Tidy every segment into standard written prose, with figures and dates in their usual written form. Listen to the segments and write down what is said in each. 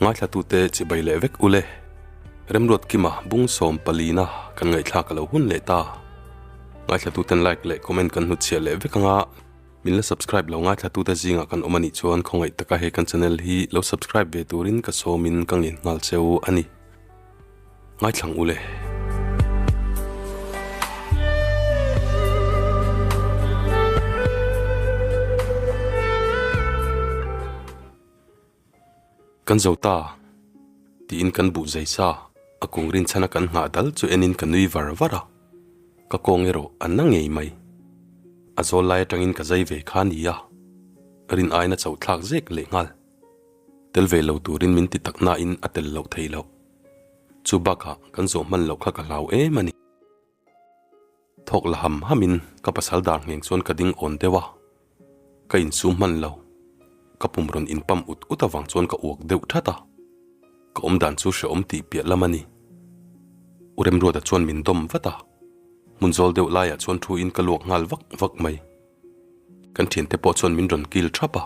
Ngaithlatute chibai leh vek ule. Remruatkima bung 14na kan ngaihthlak a lo hun leh ta. Ngaithlatuten like leh comment kan hnutchhiah leh vek anga min la subscribe lo ngaithlatute zingah kan awm a nih chuan khawngaih taka he kan channel hi lo subscribe ve turin ka sawmin ka ngen nghal cheu a ni. Ngaithlang ule. Kan zo ta, tiin kan buh zai sa, a kung rinchhana kan nghah dal chu enin ka nui var var a, ka kawng erawh a na ngei mai. A zawl lai atangin ka zai ve kha nia, rin aina chauh thlak zek leh nghal. Tel ve lo turin min ti tak nain a tel loh thei loh. Chu bakah kan zawh hman loh kha ka hlau em a ni. Thawk la ham hamin ka pasal dar ngheng chuan ka ding awn deuh a, ka insum hman lo. Ka pum rawn inpam ut ut avang chuan ka uak deuh that a, ka awmdan chu hrehawm tih piah lam a ni. U Remruata chuan min dawm vat a, hmun zawl deuh laiah chuan thu in ka luak nghal vak vak mai. Kan thiante pawh chuan min rawn kil thap a,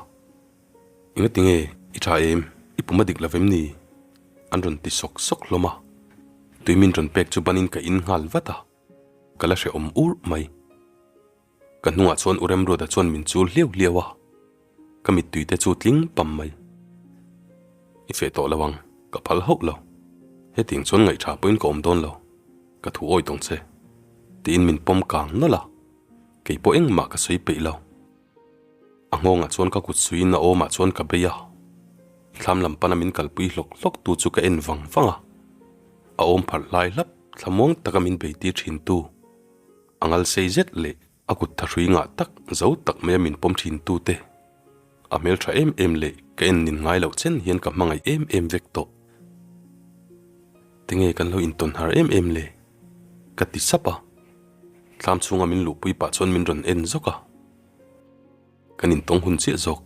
Engati nge i tha em? I pum a dik lo vem ni? An rawn ti sawk sawk hlawm a, tui min rawn pek chu banin ka in nghal vat a. Ka la hrehawm urh mai. Ka hnungah chuan U Remruata chuan min chul hliau hliau a, ka mittui te chu tling pam mai. I feh tawh lo ang, ka phal hauh lo. Hetiang chuan ngaihṭha pawhin ka awm dawn lo, ka thu awi tawng che. Tiin min pawm kang nawlh a, kei pawh engmah ka sawi peih lo. A nghawngah chuan ka kut suiin a awmah chuan ka bei a, thlam lam pana min kalpui hlawk hlawk tu chu ka en vang vang a, a awm pharh hlai hlap thlamuang taka min bei tir thin tu, a ngal sei zet leh a kut thahrui ngah tak zo tak maia min pawm thin tu te, a hmeltha em em leh ka en nin ngai loh chen hian ka hmangaih em em vek tawh. Tinge kan lo intawn har em em le? Ka ti sap a, thlam chhunga min luhpui pah chuan min rawn en zawk a. Kan intawng hun chiah zawk.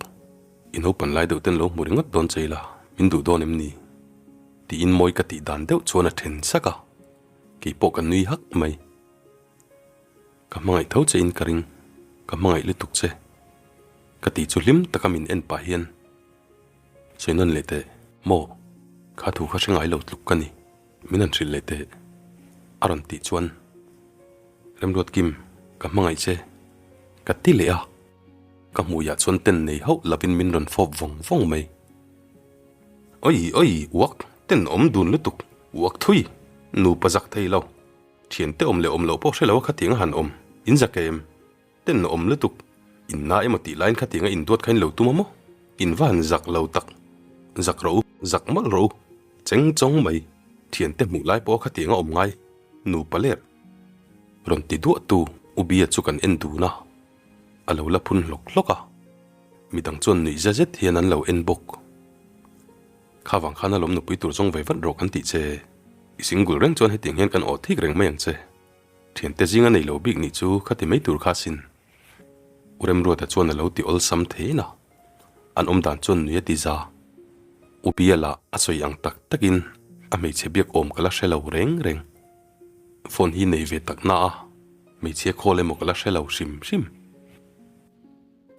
I naupan lai deuh ten lo hmu ringawt dawn che ila, min duh dawn em ni? Tiin mawi ka tih dan deuh chuan a then sak a, kei pawh ka nui hak mai. Ka hmangaih tho che in ka ring, ka hmangaih lutuk che. Ka tih chu hlim taka min en pah hian sawi nawn leh teh. Maw? Kha thu kha hre ngai lo tluk ka ni, min han hrilh leh teh. A rawn tih chuan. Remruat Kim, ka hmangaih che. Ka ti leh a, ka hmuiah chuan ten nei hauh lovin min rawn fawp vawng vawng mai. Oi oi, uak, ten awm dun lutuk, uak thui, nupa zak thei lo, thiante awm leh awm loh pawh hre lo a khatiang a han awm, in zak em? Ten awm lutuk, in na emaw tih laiin khatiang a induat kha in lo tum a maw? In va han zak lo tak, zak rawh u, zak mawlh rawh u, cheng chawng mai, thiante hmuh lai pawh a khatiang a awm ngai, nupa ler. Rawn ti duah tu U Bia chu kan en dun a, a lo la phun hlawk hlawk a, midang chuan nuih za zet hian an lo en bawk. Kha vang khan alawm nupui tur zawng ve vat rawh kan tih che, i single reng chuan hetiang hian kan aw thik reng mai ang che. Thiante zinga nei lo bik nih chu kha ti mai tur kha sin. U Remruata chuan a lo ti awlsam thein a, an awm dan chuan nui a ti za. U Bia lah a sawi ang tak takin a hmeichhe biak awm ka la hre lo reng reng. Phone hi nei ve tak na a, hmeichhia call emaw ka la hre lo hrim hrim.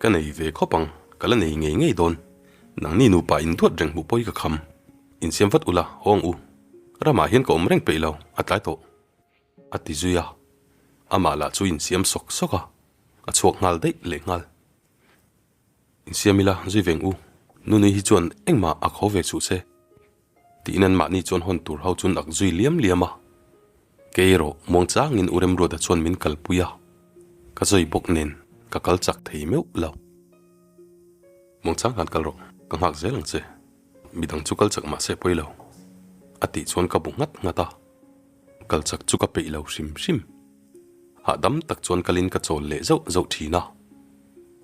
Ka nei ve khawp ang, ka la nei ngei ngei dawn. Nangni nupa in duat reng hmuh pawh hi ka kham. Insiam vat ula, haw ang u. Ramah hian ka awm reng peih lo, a tlai tawh. A ti zui a, amah lah chu insiam sawk sawk a, a chhuak nghal daih leh nghal. Insiam ila zui veng u, Nunui hi chuan engmah a kho ve suh se. Tiin anmahni chuan hawn tur ho chuan ak zui liam liam a. Kei erawh muang changin U Remruata chuan min kalpui a, ka zawi bawk nen ka kal chak thei meuh lo. Muang chang han kal rawh, ka nghak zel ang che. Midang chu kal chak mah se pawi lo, a tih chuan ka bu nghat nghat a. Kal chak chu ka peih lo hrim hrim. Hahdam tak chuan kalin ka chawl leh zauh zauh thin a.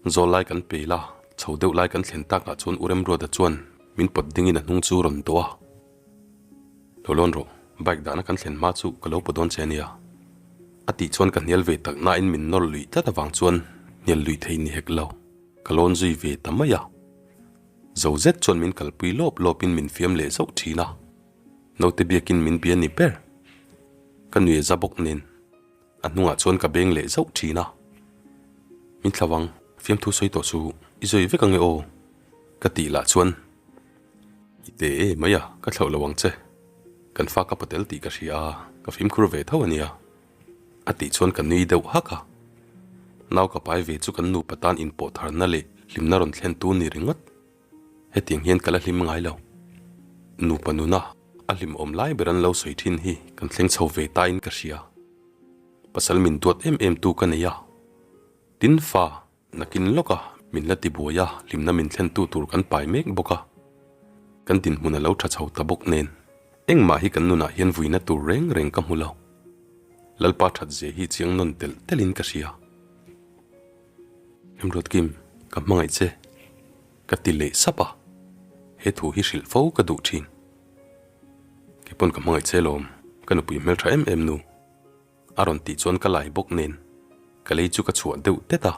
Zawl lai kan pel a, chho deuh lai kan thlen takah chuan U Remruata chuan min pawt dingin a hnung chu rawn dawh a. Lo lawn rawh, bike dahna kan thlen hma chu ka lo paw dawn che ania. A tih chuan ka hnial ve tak nain min nawr luih tlat avang chuan hnial luih thei ni hek lo, ka lawn zui ve ta mai a. Zo zet chuan min kalpui lawp lawpin min fiam leh zauh thin a. Naute biakin min bia ni ber. Ka nui a za bawk nen a hnungah chuan ka beng leh zauh thin a. Min thla vang, fiamthu sawi tawh chu i zawi vek ange aw ka tih lah chuan. I te e mai a, ka thlauh lo ang che. Kan fa ka patel tih ka hria a, ka fimkhur ve tho a nia. A tih chuan ka nui deuh hak a. Nau ka pai ve chu kan nupa tan inpawh tharna leh hlimna rawn thlen tu ni ringawt. Hetiang hian ka la hlim ngai lo. Nupa nuna a hlimawm lai ber an lo sawi thin hi kan thleng chho ve ta in ka hria. Pasal min duat em em tu ka nei a. Tin fa Nakin lawka min la tibuai a, hlimna min thlentu tur kan pai mek bawk a. Kan dinhmun a lo tha chho ta bawk nen, engmah hi kan nunah hian vuina tur reng reng ka hmu lo. Lalpa that zia hi chiang nawn telh telhin ka hria. Remruatkim, ka hmangaih che, ka ti leh sap a. He thu hi hrilh fo ka duh thin. Keipawn ka hmangaih che lawm, ka nupui hmeltha em em nu. A rawn tih chuan ka lai bawk nen ka lei chu ka chhuah deuh tet a,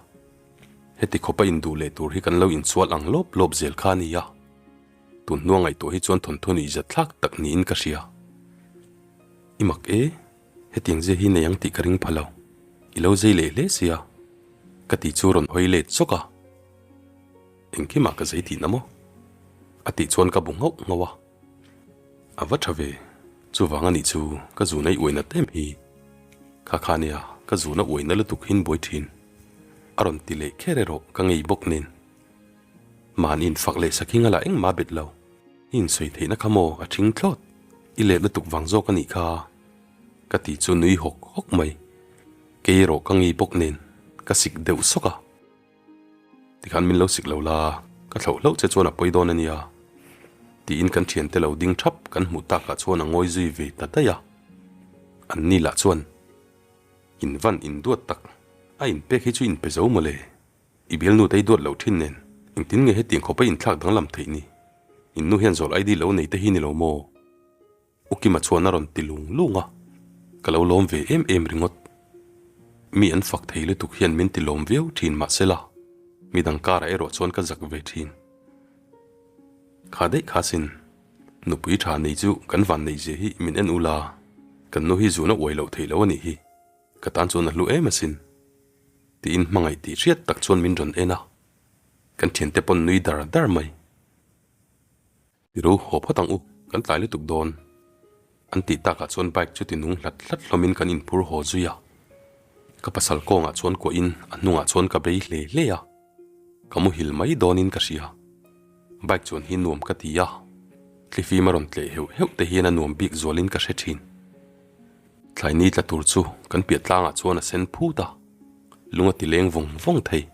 heti khawpa induh leh tur hi kan lo insual ang lawp lawp zel kha a ni a, tun hnua ngaihtuah hi chuan thawnthu nuih zat thlak tak niin ka hria. I mak e, hetiang zia hi nei ang tih ka ring pha lo, i lo zei leh hle sia, ka ti chu rawn hawi let zawk a, engkimah ka zei tihna maw? A tih chuan ka bu nghauh nghauh a. A va tha ve, chuvang a nih chu ka zuna i uaina tem hi. Kha kha nia, ka zuna uaina lutuk hin buai thin. A rawn ti leh kher erawh ka ngei bawk nen. Mahni infak leh sakhi nga lah engmah bet lo. I insawi theihna kha maw a thing thlawt, i let lutuk vang zawk a nih kha. Ka ti chu nui hawk hawk mai. Kei erawh ka ngei bawk nen, ka sik deuh sawk a. Tikhan min lo sik lo la, ka thlauh hlauh che chuan a pawi dawn a nia. Tiin kan thiante lo ding thap kan hmuh takah chuan a ngawi zui ve ta daih a. An ni lah chuan, In van in duat tak, a inpek hi chu in pe zo mawle. I bialnu te i duat loh thin nen, engtin nge hetiang khawpa inthlak danglam theih ni? In nu hian zawl ID lo nei te hi ni lo maw? U Kima chuan a rawn ti lung lung a, ka lo lawm ve em em ringawt. Mi an fak thei lutuk hian min ti lawm viau thin mahsela, midang karah erawh chuan ka zak ve thin. Kha daih kha sin, nupui tha nei chu kan van neih zia hi min en ula, kan nu hi zun a uai loh theih loh a nih hi, ka tan chuan a hlu em asin. Tiin hmangaih tih hriat tak chuan min rawn en a, kan thiante pawn nui dar dar mai. Ru haw phawt ang u, kan tlai lutuk dawn. An tih takah chuan bike chu ti nung hlat hlat hlawmin kan inphur haw zui a. Ka pasal kawngah chuan kuahin a hnungah chuan ka bei hle hle a. Ka muhil mai dawnin ka hria. Bike chuan hi nuam ka ti a, thlifim a rawn tleh heuh heuh te hian a nuam bik zualin ka hre thin. Thlaini tla tur chu kan piah tlangah chuan a sen phut a, lung a ti leng vawng vawng thei.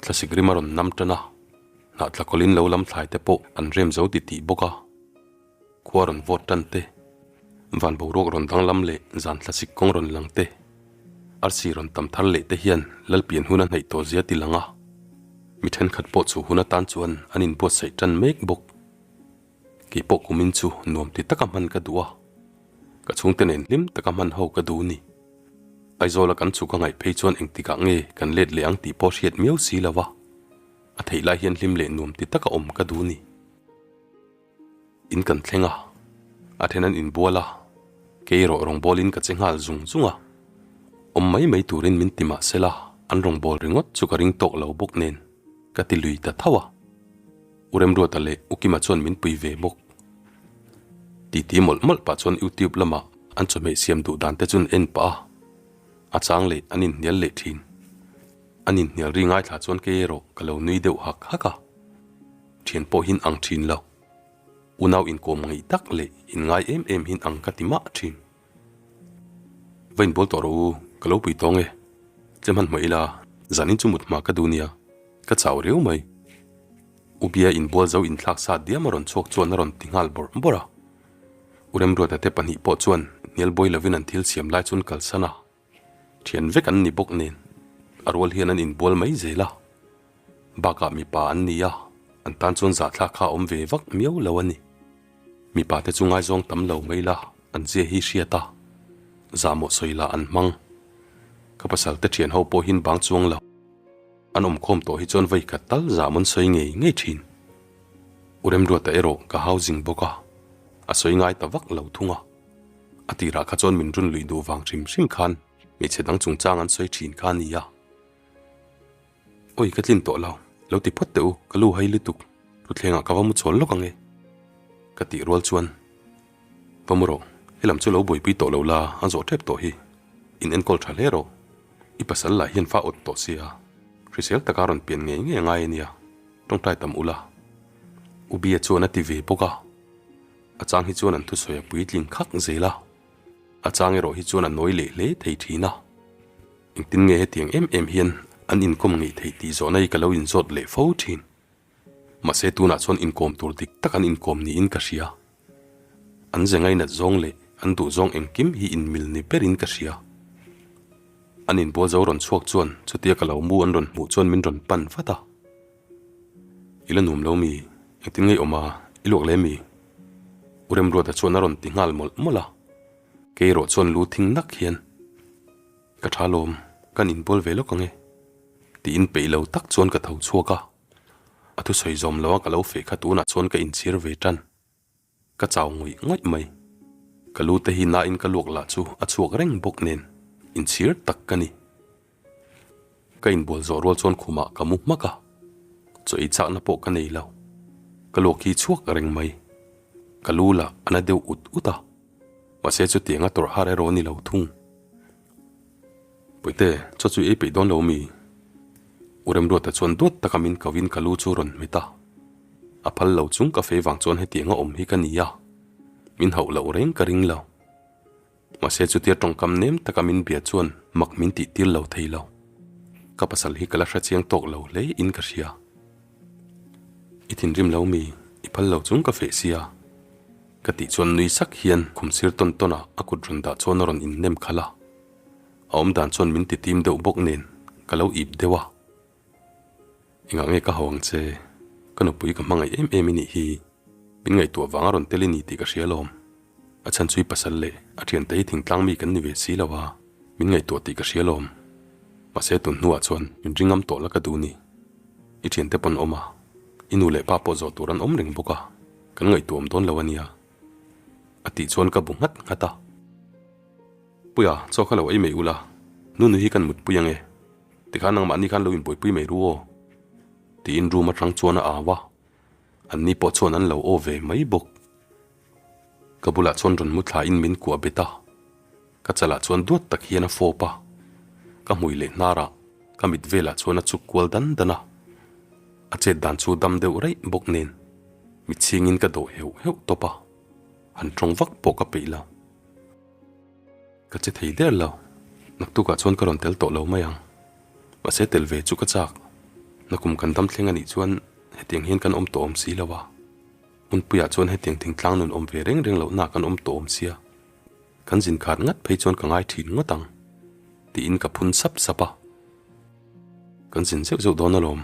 Thlasik rim a rawn nam tan a, hnah tla kawlin lo lam thlai te pawh an rem zo ti tih bawk a. Khua rawn vawt tan te, van boruak rawn danglam leh zan thlasik kawng rawn lang te, arsi rawn tam thar leh te hian Lalpian hun a hnaih tawh zia ti lang a. Mi thenkhat pawh chu hun atan chuan an inbuatsaih tan mek bawk. Kei pawh kumin chu nuam ti taka hman ka duh a, ka chhungte nen hlim taka hman ho ka duh ni. Aizawla kan chhuk a ngaih phei chuan engtikah nge kan let leh ang tih pawh hriat miau si lo va, a theih lai hian hlim leh nuam ti taka awm ka duh ni. In kan thleng a, a then an inbual a, kei erawh rawngbawlin ka che nghal zung zung a, awm mai mai turin min ti mah sela an rawngbâwl ringawt chu ka ring tawk lo bawk nen ka ti lui ta tho a. U Remruata leh U Kima chuan min pui ve bawk. Titi mawlh mawlh pah chuan YouTube lamah an chawhmeh siam duh dan te chu an en pah a, a chang leh an inhnial leh thin. An inhnial ri ngaithla chuan kei erawh ka lo nui deuh hak hak a. Thian pawh hin ang thin lo. Unau inkawm ngaih tak leh inngai em em hin ang ka ti mah thin. Va inbual tawh rawh u, ka lo pui tawng e. Che hmanhmawh ila, zanin chu mut hma ka duh nia, ka chau riau mai. U Bia inbual zo inthlak sa diam a rawn chhuak chuan a rawn ti nghal bawrh bawrh a. U Remruata te pahnih pawh chuan hnial buai lovin an thil siam lai chuan kalsan a. Thian vek an ni bawk nen, a rual hian an inbual mai zel a. Bakah mipa an ni a, an tan chuan zahthlak kha a awm ve vak miau lo a ni. Mipa te chu ngaizawng tam lo mai la, an zia hi hriat a, zahmawh sawi lah an hmang. Ka pasal te thian ho pawh hin bang chuang lo. An awmkhawm tawh hi chuan vei khat tal zah mawn sawi ngei ngei thin. U Remruata erawh ka hau zing bawk a, a sawi ngai ta vak lo thung a. A tirah kha chuan min run luih duh vang hrim hrim khan hmeichhe dang chungchang an sawi thin kha a ni a. Awi ka tlin tawh lo, lo ti phawt teh u, ka lu hai lutuk, thutthlengah ka va mu chawl lawk ang e. Ka tih rual chuan, Va mu rawh, helam chu lo buaipui tawh lo la, a zawh tep tawh hi. In enkawl tha hle rawh. I pasal lah hian fa awt tawh sia, hrisel taka rawn pian ngei ngei a ngai a nia, tawngtai tam ula. U Bia chuan a ti ve bawk a. A chang hi chuan an thusawi a puitling khak zel a, a chang erawh hi chuan a nawi leh hle thei thin a. Engtin nge hetiang em em hian an inkawm ngei theih tih zawhna hi ka lo inzawt leh fo thin. Mahse tunah chuan inkawm tur dik tak an inkawm niin ka hria. An ze ngainat zawng leh an duh zawng engkim hi inmil ni berin ka hria. An inbual zo rawn chhuak chuan chutia ka lo mu an rawn hmuh chuan min rawn pan vat a. I la nuam lo mi? Engtin ngei awm a? I luak le mi? U Remruata chuan a rawn ti nghal mawlh mawlh a. Kei erawh chuan lu thing nak hian. Ka tha lawm, kan inbual ve lawk ang e. Tiin peih lo tak chuan ka tho chhuak a. A thusawi zawm lo a ka lo feh kha tunah chuan ka inchhir ve tan. Ka chau ngawih ngawih mai. Ka lu te hi nain ka luak lah chu a chhuak reng bawk nen inchhir tak ka ni. Ka inbual zawh rual chuan khumah ka mu hmak a, chaw ei chakna pawh ka nei lo. Ka luak hi chhuak reng mai. Ka lu lah a na deuh ut ut a, mahse chutiang a tawrh har erawh a ni lo thung. Puite, chaw chu i ei peih dawn lo mi? U Remruata chuan duat taka min ko in ka lu chu rawn hmet a. A phal lo chung ka fei vang chuan hetiang a awm hi ka ni a, min hauh loh reng ka ring lo. Mahse chutia tawngkam nem taka min bia chuan mak min tih tir lo thei lo. Ka pasal hi ka la hre chiang tawk lo hle in ka hria. I thinrim lo mi, i phal lo chung ka feh sia. Ka tih chuan nui sak hian khum sir tawn tawn ah a kut rawn dah chuan a rawn in nem khalh a. A awm dan chuan min ti tim deuh bawk nen ka lo ip deuh a. Engah nge ka hau ang che? Ka nupui ka hmangaih em em i nih hi. Min ngaihtuah vang a rawn tel i ni tih ka hria alawm. A chhan chu i pasal leh a thiante hi thingtlang mi kan ni ve si lo a, min ngaihtuah tih ka hria alawm. Mahse tun hnuah chuan min ringam tawh la ka duh ni. I thiante pawn awm a, i nu leh pa pawh zawh tur an awm reng bawk a, kan ngaihtuah awm dawn lo a nia. A tih chuan ka bu nghat nghat a. Puia, chaw kha lo ei mai ula, Nunu hi kan mutpui ange. Tikhan nangmahni khan lo inbuaipui mai ru aw. Tiin room atang chuan a au a, anni pawh chuan an lo aw ve mai bawk. Ka bulah chuan rawn mu thlain min kuah bet a, ka chalah chuan duat tak hian a fawp a, ka hmui leh hnarah ka mit velah chuan a chuk kual dan dan a, a chet dan chu dam deuh raih bawk nen mitchhingin ka dawh heuh heuh tawp a, han tawng vak pawh ka peih lo. Ka che thei der lo. Naktukah chuan ka rawn tel tawh lo mai ang. Mahse tel ve chu ka chak. Nakum kan dam thleng a nih chuan hetiang hian kan awm tawh awm si lo a. Hmunpuiah chuan hetiang thingtlang nun awm ve reng reng lohna kan awm tawh awm sia. Kan zin khat ngat phei chuan ka ngai thin ngawt ang. Tiin ka phun sap sap a. Kan zin zeuh zeuh dawn alawm.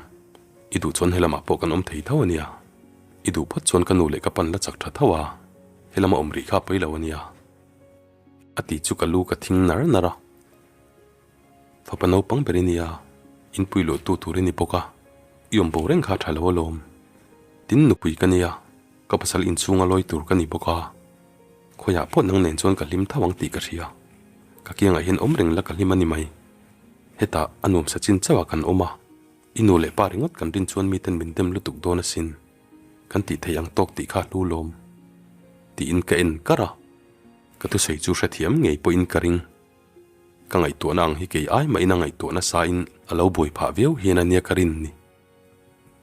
I duh chuan helamah pawh kan awm thei tho a nia. I duh phawt chuan ka nu leh ka pan la chak tha tho a. Helama awm rih kha a pawi lo a nia. A ti chu ka lu ka thing nar nar a. Fapa naupang ber i nia, inpui luh tu tur i ni bawk a, i awm bo reng kha a tha lo alawm. Tin nupui ka nia, ka pasal inchhunga lawi tur ka ni bawk a. Khawiah pawh nang nen chuan ka hlim tho ang tih ka hria. Ka kiangah hian awm reng la ka hlim a ni mai. Hetah a nuamsa chin chauh ah kan awm a, i nu leh pa ringawt kan rin chuan miten min dem lutuk dawn asin. Kan tih theih ang tawk tih kha hlu lawm. Tiin ka en kar a. Ka thusawi chu hrethiam ngei pawhin ka ring. Ka ngaihtuahna ang hi kei ai mahin a ngaihtuah nasa in a lo buai phah viau hian a nia ka rin ni.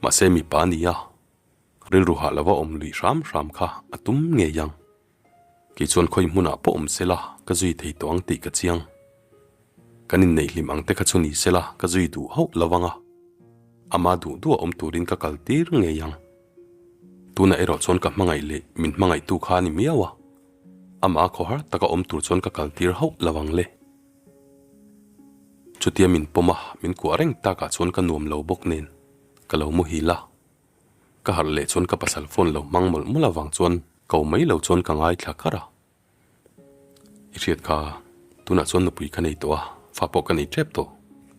Mahse mipa a ni a, rilru hah lova awm lui hram hram kha a tum ngei ang. Kei chuan khawi hmunah pawh awm sela ka zui thei tawh ang tih ka chiang. Kan inneih hlim ang te kha chu ni sela ka zui duh hauh lo ang a, ama duh duh a awm turin ka kal tir ngei ang. Tunah erawh chuan ka hmangaih leh min hmangaihtu kha a ni miau a, amah a khawhar taka awm tur chuan ka kal tir hauh lo ang le. Chutia min pawm a, min kuah reng takah chuan ka nuam lo bawk nen ka lo muhil a. Ka harh leh chuan ka pasal phone lo hmang mawlh mawlh avang chuan ko mai lo chuan ka ngaithla kar a. I hriat kha, tunah chuan nupui ka nei tawh a, fa pawh ka nei tep tawh,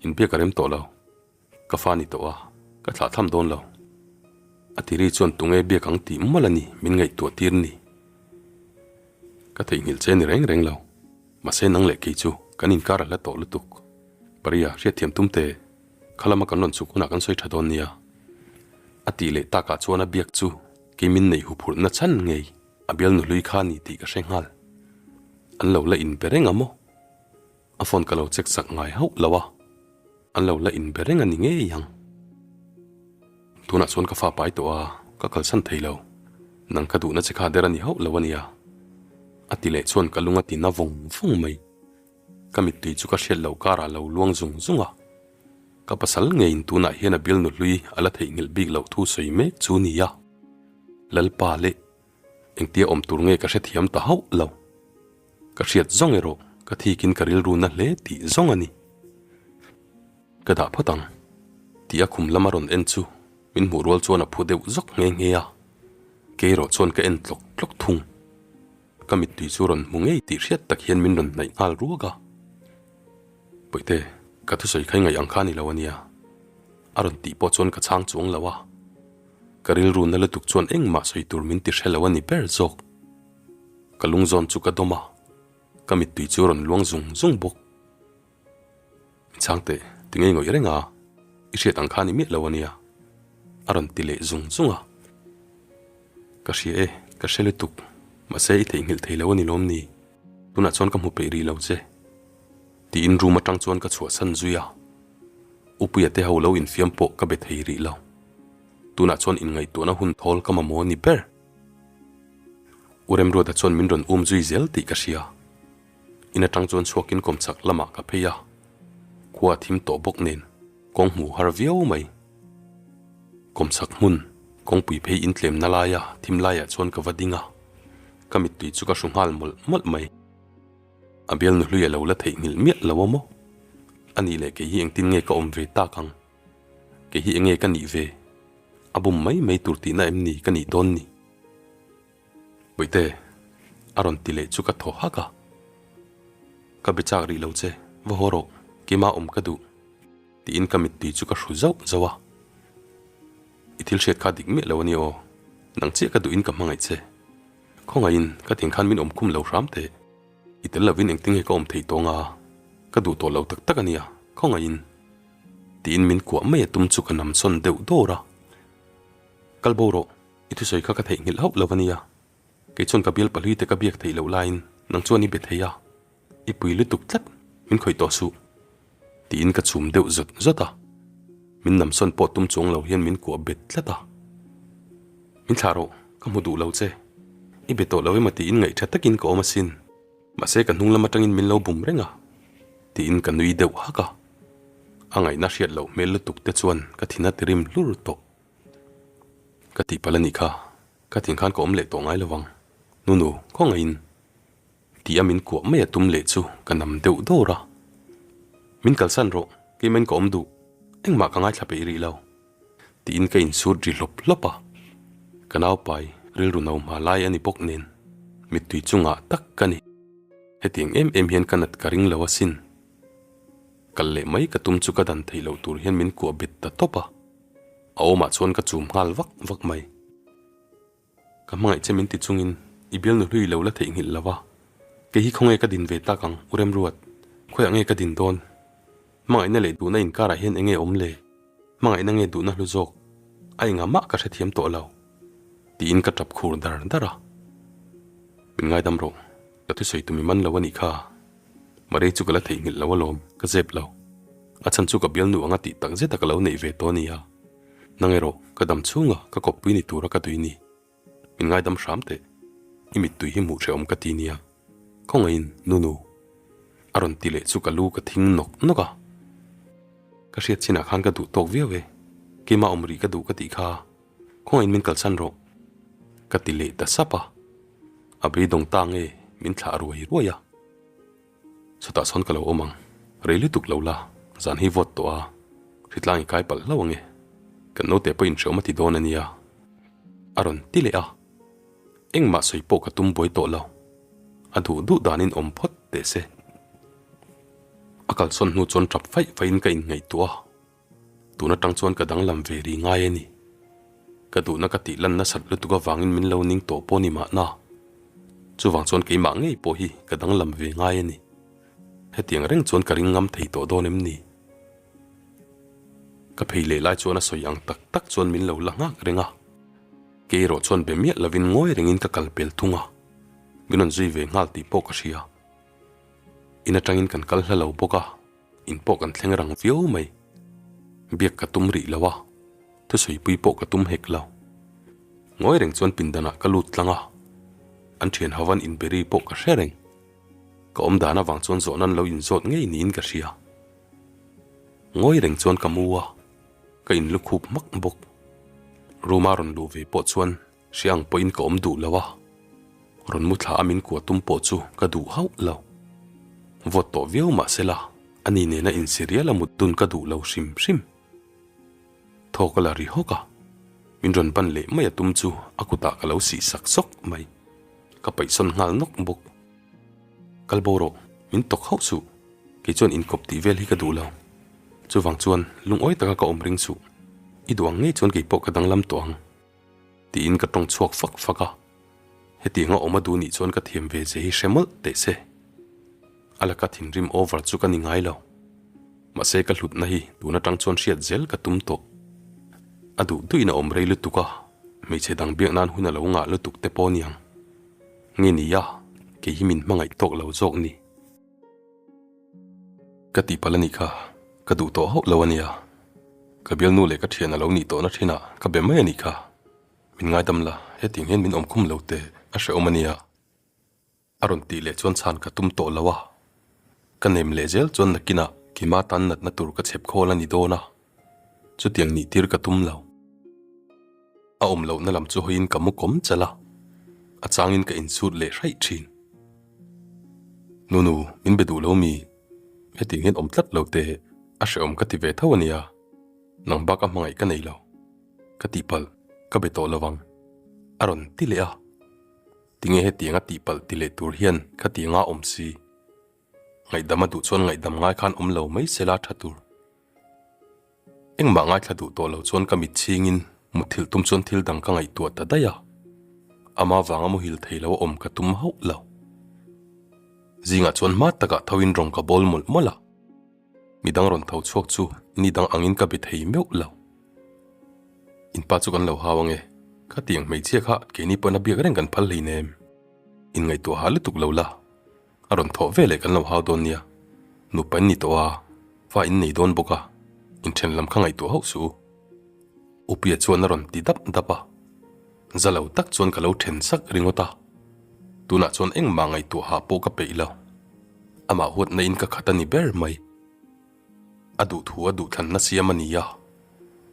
inbiak a rem tawh lo. Ka fa ni tawh a, ka thlah tham dawn lo. A tiri chuan tunge biak ang tih mawlh a ni min ngaihtuah tir ni. Ka theihnghilh che ni reng reng lo, mahse nang leh kei chu kan inkar a hla tawh lutuk. Paria, hriatthiam tum teh, kha lama kan rawn chhuk hunah kan sawi tha dawn nia. A tih leh takah chuan a biak chu kei min neih huphurhna chhan ngei. A bialnu hlui kha a ni tih ka hre nghal. An lo la inbe reng a maw? A phone ka lo check sak ngai hauh lo a, an lo la inbe reng a ni ngei ang. Tunah chuan ka fa pai tawh a, ka kalsan thei lo. Nang ka duhna che kha der a ni hauh lo a nia. A ti leh chuan ka lung a ti na vawng vawng mai. Ka mittui chu ka hriat loh karah lo luang zung zung a. Ka pasal ngeiin tunah hian a bialnu hlui a la theihnghilh bik loh thu sawi mek chu nia. Lalpa leh engtia awm tur nge ka hrethiam ta hauh lo. Ka hriat zawng erawh ka thikin ka rilru na hle tih zawng a ni. Ka dah phawt ang tih a khum lama rawn en chu min hmuh rual chuan a phu deuh zawk nghe nghe a. Kei erawh chuan ka en tlawk tlawk thung. Ka mittui chu rawn hmu ngei tih hriat tak hian min rawn hnaih nghal ruak a. Bawihte, ka thusawi kha i ngaih ang kha a ni lo a nia. A rawn tih pawh chuan ka chhang chuang lo a. Ka rilru na lutuk chuan engmah sawi tur min ti hre lo a ni ber zawk. Ka lungzawn chu ka dawm a, ka mittui chu a rawn luang zung zung bawk. Min chhang teh, ti ngei ngawih reng a, i hriat ang kha a ni miah lo a nia, a rawn ti leh zung zung a. Ka hria e, ka hre lutuk, mahse i theihnghilh thei lo a ni lawm ni, tunah chuan ka hmu peih rih lo che, tiin room atang chuan ka chhuahsan zui a. Upuia te ho lo infiam pawh ka be thei rih lo. Tunah chuan inngaihtuahna hun thawl ka mamawh a ni ber. U Remruata chuan min rawn um zui zel tih ka hria. In atang chuan chhuakin kawmchhak lamah ka phei a, khua a thim tawh bawk nen kawng hmuh har viau mai. Kawmchhak hmun kawngpui phei intlemna laia thim laiah chuan ka va ding a, ka mittui chu ka hru nghal mawlh mawlh mai. A bialnu hlui a lo la theihnghilh miah lo a maw? A nih leh kei hi engtin nge ka awm ve tak ang? Kei hi enge ka nih ve? A bum mai mai tur tihna em ni ka nih dawn ni? Bawihte, a rawn ti leh chu ka thaw hak a. Ka be chak rih lo che, va haw rawh, keimah awm ka duh, tiin ka mittui chu ka hru zauh zauh a. I thil hriat kha dik miah lo a ni aw, nang chiah ka duhin ka hmangaih che. Khawngaihin ka tiang khan min awm khum lo hram teh, i tel lovin engtin nge ka awm theih tawng a, ka duh tawh lo tak tak a nia, khawngaihin, tiin min kuah mai a tum chu ka namsawn deuh dawr a. Kal bo rawh. I thusawi kha ka theihnghilh hauh lo a nia. Kei chuan ka bial pahlui te ka biak theih loh laiin nang chuan i be thei a, i pui lutuk tlat, min khawih tawh suh. Tiin ka chhum deuh zawt zawt a. Min namsawn pawh tum chuang lo hian min kuah bet tlat a. Min thlah rawh, ka hmu duh lo che. I be tawh lo emaw tiin ngaihṭha takin ka awm asin. Mahse ka hnung lam atangin min lo bum reng a. Tiin ka nui deuh hak a. A ngaihna hriat loh hmel lutuk te chuan ka thin a tirim hlur tawh. Ka tihpalh a nih kha, ka thing khan ka awm leh tawh ngai lo vang. Nunu, khawngaihin tih a min kuah mai a tum leh chu ka nam deuh dawr a. Min kalsan rawh, keimahin ka awm duh, engmah ka ngaithla peih rih lo tiin ka insut ri hlawp hlawp a. Ka naupai rilru no hma lai a ni bawk nen mittui chungah tak ka ni. Hetiang em em hian ka nat ka ring lo asin. Kal leh mai ka tum chu ka dan theih loh tur hian min kuah bet ta tawp a. A awmah chuan ka chum nghal vak vak mai. Ka hmangaih che min ti chungin i bialnu hlui lo la theihnghilh lo va, kei hi khawnge ka din ve tak ang U Remruat, khawiah nge ka din dawn? Hmangaihna leh duhna inkarah hian enge awm le? Hmangaihna nge duhna hlu zawk? A engah mah ka hrethiam tawh lo. Tiin ka tap khur dar dar a. Min ngaidam rawh, ka thusawi tum i man lo a nih kha. Marei chu ka la theihnghilh lo alawm, ka zep lo. A chhan chu ka bialnu anga tih tak zeta ka lo neih ve tawh a nia. Nang erawh, ka dam chhunga ka kawppui ni tura ka tui ni. Min ngaidam hram teh. I mittui hi hmuh hrehawm ka ti nia. Khawngaihin, Nunu. A rawn ti leh chu ka lu ka thing nawk nawk a. Ka hriat chinah khan ka duh tawk viau e. Keimah awm rih ka duh ka tih kha. Khawngaihin min kalsan rawh. Ka ti leh ta sap a. A beidawng ta nge min thlah ruai ruai a. Chutah sawn ka lo awm ang. Rei lutuk lo la, zan hi vawt tawh a, hritlang i kai palh hlauh ange. Kan naute pawh inhreawm a ti dawn a nia. A rawn ti leh a. Engmah sawi pawh ka tum buai tawh lo. A duh duh danin awm phawt teh se. A kalsawn hnu chuan tap faih faihin ka inngaihtuah a. Tun atang chuan ka danglam ve ri ngai a ni. Ka duhna ka tih lan nasat lutuk avangin min lo ning tawh pawh ni mahna. Chuvang chuan keimah ngei pawh hi ka danglam ve ngai a ni. Hetiang reng chuan ka ring ngam thei tawh dawn em ni? Ka phei leh lai chuan a sawi ang tak tak chuan min lo la nghak reng a. Kei erawh chuan be miah lovin ngawi rengin ka kal pel thung a, min rawn zui ve nghal tih pawh ka hria. In atangin kan kal hla lo bawk a, in pawh kan thleng rang viau mai. Biak ka tum rih lo a, thusawi pui pawh ka tum hek lo. Ngawi reng chuan pindanah ka lut tlang a, an thian ho an inbe ri pawh ka hre reng. Ka awm dan avang chuan zawhna an lo inzawt ngei niin ka hria. Ngawi reng chuan ka mu a, ka inlu khup hmak bawk. Room-a rawn luh ve pawh chuan hria ang pawhin ka awm duh lo a, rawn mu thla a min kuah tum pawh chu ka duh hauh lo. Vawt tawh viau mah sela, ani nena insi rial a mut dun ka duh lo hrim hrim. Thaw ka la ri hawk a, min rawn ban leh mai a tum chu a kutah ka lo sih sak sawk mai. Ka paihsawn nghal nawk bawk. Kal bo rawh, min tawk hauh suh. Kei chuan inkawp tih vel hi ka duh lo. Chuvang chuan lungawi taka ka awm ring suh. I duh ang ngei chuan kei pawh ka danglam tawh ang. Tiin ka tawng chhuak fak fak a. Hetianga awm a duh nih chuan ka thiam ve ze hi hre mawlh teh se. A laka thinrim over chu ka ni ngai lo. Mahse ka hlutna hi tun atang chuan hriat zel ka tum tawh. A duh duhin a awm rei lutuk a, hmeichhe dang biak nan hun a lo ngah lutuk te pawh niang. Nge nia, kei hi min hmangaih tawk lo zawk ni. Ka tihpalh a nih kha, ka duh tawh hauh lo a nia. Ka bialnu leh ka thian a lo nih tawhna thinah ka be mai a nih kha. Min ngaidam la, hetiang hian min awmkhum lo teh a hrehawm a nia. A rawn tih leh chuan chhan ka tum tawh lo a, ka nem leh zel chuan nakinah Kima tan natna tur ka chhep khawl a ni dawn a, chutiang nih tir ka tum lo. A awm lohna lam chu hawiin ka mu kawm chalh a, a changin ka insut leh hraih thin. Nunu, min be duh lo mi? Hetiang hian awm tlat lo teh, a hrehawm ka ti ve tho a nia, nang bak a hmangaih ka nei lo. Ka tihpalh, ka be tawh lo ang, a rawn ti leh a. Tinge hetiang a tihpalh ti leh tur hian khatiang a awm si? Ngaihdam a duh chuan ngaihdam ngai khan awm lo mai sela tha tur. Engmah ngaithla duh tawh lo chuan ka mit chhingin mutthilh tum chuan thil dang ka ngaihtuah ta daih a. Ama vanga muhil thei lo a awm ka tum hauh lo. Zingah chuan hma takah tho in rawng ka bawl mawlh mawlh a. Midang rawn tho chhuak chu ni dang angin ka be thei meuh lo. In pa chu kan lo hau ange, khatiang hmeichhia kha keini pawhin a biak reng kan phal hleinem. Inngaihtuah hah lutuk lo la, a rawn thawh veleh kan lo hau dawn nia. Nupa in ni tawh a, fa in nei dawn bawk a, inthen lam kha ngaihtuah hauh suh u. Upia chuan a rawn ti dap dap a, za lo tak chuan ka lo then sak ringawt a. Tunah chuan engmah ngaihtuah hah pawh ka peih lo. Amah huatna in ka khat a ni ber mai. A duhthu a duhthlanna siam a ni a,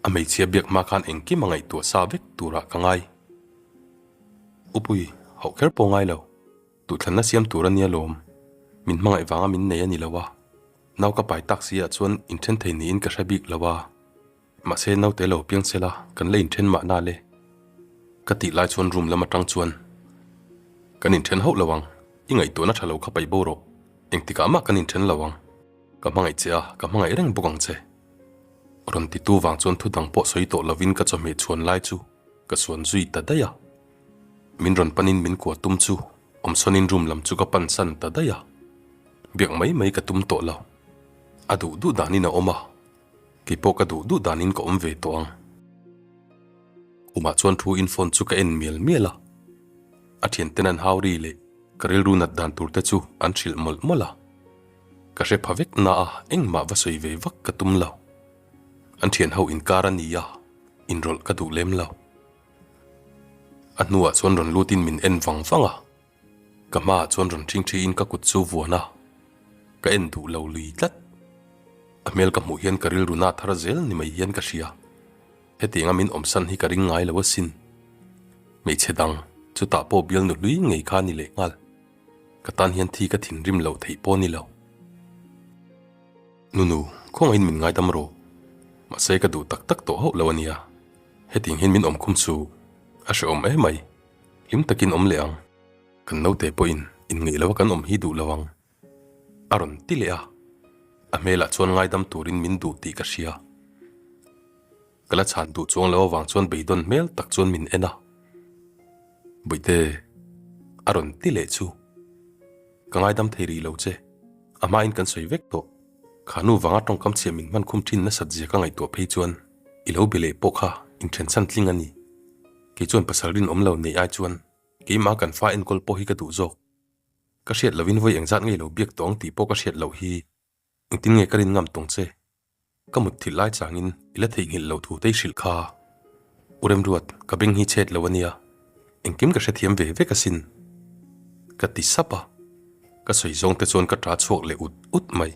a hmeichhia biak hma khan engkim a ngaihtuah sa vek turah ka ngai. Upui, hauh kher pawh ngai lo, duhthlanna siam tur a nia lawm, min hmangaih vanga min nei a ni lo a, nau ka pai tak si ah chuan inthen thei niin ka hre bik lo a. Mahse naute lo piang se la, kan la inthen mahna le. Ka tih lai chuan room lam atang chuan kan inthen hauh lo ang, i ngaihtuahna tha lo kha paih bo rawh, engtikah mah kan inthen lo ang, ka hmangaih che a, ka hmangaih reng bawk ang che. Rawn titu vang chuan thu dang pawh sawi tawh lovin ka chawhmeh chhuan lai chu ka suan zui ta daih a. Min rawn panin min kuah tum chu awmsawnin room lam chu ka pan san ta daih a, biak mai mai ka tum tawh lo, a duh duh danin a awm a. Kei pawh ka duh duh danin ka awm ve tawh ang. Khumah chuan thu in phone chu ka en mial mial a, a thianten an hau ri leh ka rilru nat dan tur te chu an hrilh mawlh mawlh a. Ka hre pha vek na a engmah va sawi ve vak ka tum lo. An thian ho inkar a ni a, inrawlh ka duh lem lo. A hnuah chuan rawn lutin min en vang vang a. Ka hmaah chuan rawn ṭhingṭhiin ka kut chu vuan a, ka en duh lo lui tlat. A hmel ka hmuh hian ka rilru na thar zel ni mai hian ka hria. Hetianga min awmsan hi ka ring ngai lo asin. Hmeichhe dang, chutah pawh bialnu hlui ngei kha a ni lehnghal. Ka tan hian thi ka thinrim loh theih pawh a ni lo. Nunu, khawngaihin min ngaidam rawh. Mahse ka duh tak tak tawh hauh lo a nia. Hetiang hian min awmkhum chu a hrehawm emai. Hlim takin awm leh ang. Kan naute pawhin inngeih lo a kan awm hi duh lo ang. A rawn ti leh a. A hmelah chuan ngaidam turin min duh tih ka hria. Ka la chhan duh chuang lo avang chuan beidawn hmel tak chuan min en a. Bawihte, a rawn ti leh chu. Ka ngaidam thei rih lo che. A hmain kan sawi vek tawh. Kha nu vanga tawngkam chhia min hman khum thin nasat zia ka ngaihtuah phei chuan i lo be leh pawh kha inthensan tling a ni. Kei chuan pasal rinawm lo neih ai chuan keimah kan fa enkawl pawh hi ka duh zawk. Ka hriat lohin vawi engzat ngei lo biak tawh ang tih pawh ka hriat loh hi engtin nge ka rin ngam tawng che? Ka mutthilh lai changin i la theihnghilh lo thu te i hrilh kha. U Remruat, ka beng hi chhet lo a nia. Engkim ka hrethiam ve vek asin. Ka ti sap a. Ka sawi zawng te chuan ka ṭa chhuak leh ut ut mai.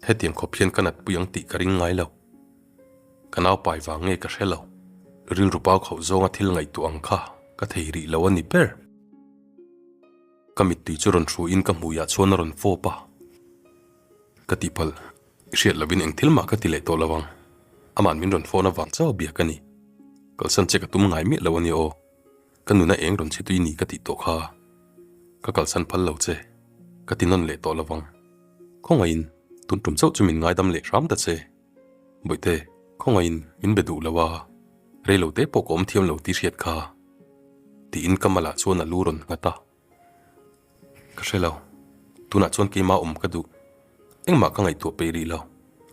Hetiang khawp hian ka natpui ang tih ka ring ngai lo. Ka nau pai vang nge ka hre lo. Rilru pau khauh zawnga thil ngaihtuah ang kha ka thei rih lo a ni ber. Ka mittui chu rawn hruiin ka hmuiah chuan a rawn fawp a. Ka tihpalh, i hriat lovin eng thil mah ka ti leh tawh lo ang. Ama'n min rawn phone avang chauh a biak a ni. Kalsan che ka tum ngai miah lo a nia aw. Ka nuna eng rawn chhe tui ni ka tih tawh kha. Ka kalsan phal lo che. Ka ti nawn leh tawh lo ang. Khawngaihin, tun tum chauh chu min ngaidam leh hram ta che. Bawihte, khawngaihin min be duh lo a, rei lo te pawh ka awm thiam lo tih hriat kha. Tiin ka malah chuan a lu rawn nghat a. Ka hre lo. Tunah chuan keimah awm ka duh. Engmah ka ngaihtuah peih rih lo.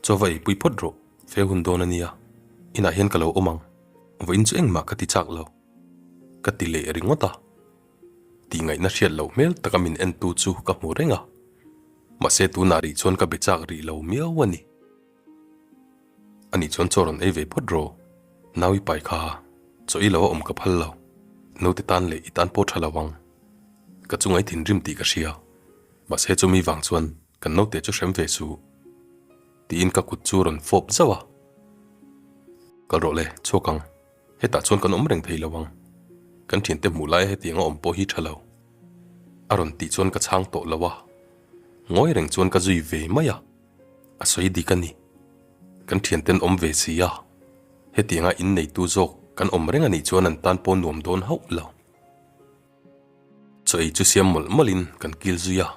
Chaw va eipui phawt rawh, fe hun dawn a nia. Inah hian ka lo awm ang. Vawiin chu engmah ka ti chak lo. Ka ti leh ringawt a. Tih ngaihna hriat loh hmel taka min entu chu ka hmu reng a. Mahse tunah rih chuan ka be chak rih lo miau a ni. Anih chuan chaw rawn ei ve phawt rawh. Nau i pai kha chaw i lo a awm ka phal lo. Naute tan leh i tan pawh tha lo ang. Ka chunga i thinrim tih ka hria. Mahse chumi vang chuan kan naute chu hrem ve suh. Tiin ka kut chu rawn fawp zauh a. Kal rawh le, chhuak ang. Hetah chuan kan awm reng thei lo ang. Kan thiante hmuh laia hetiang a awm pawh hi tha lo. A rawn tih chuan ka chhang tawh lo a. Ngawi reng chuan ka zui ve mai a. A sawi dik a ni. Kan thianten awm ve si a, hetianga inneitu zawk kan awm reng a nih chuan an tan pawh nuam dawn hauh lo. Chaw ei chu siam mawlh mawlhin kan kil zui a,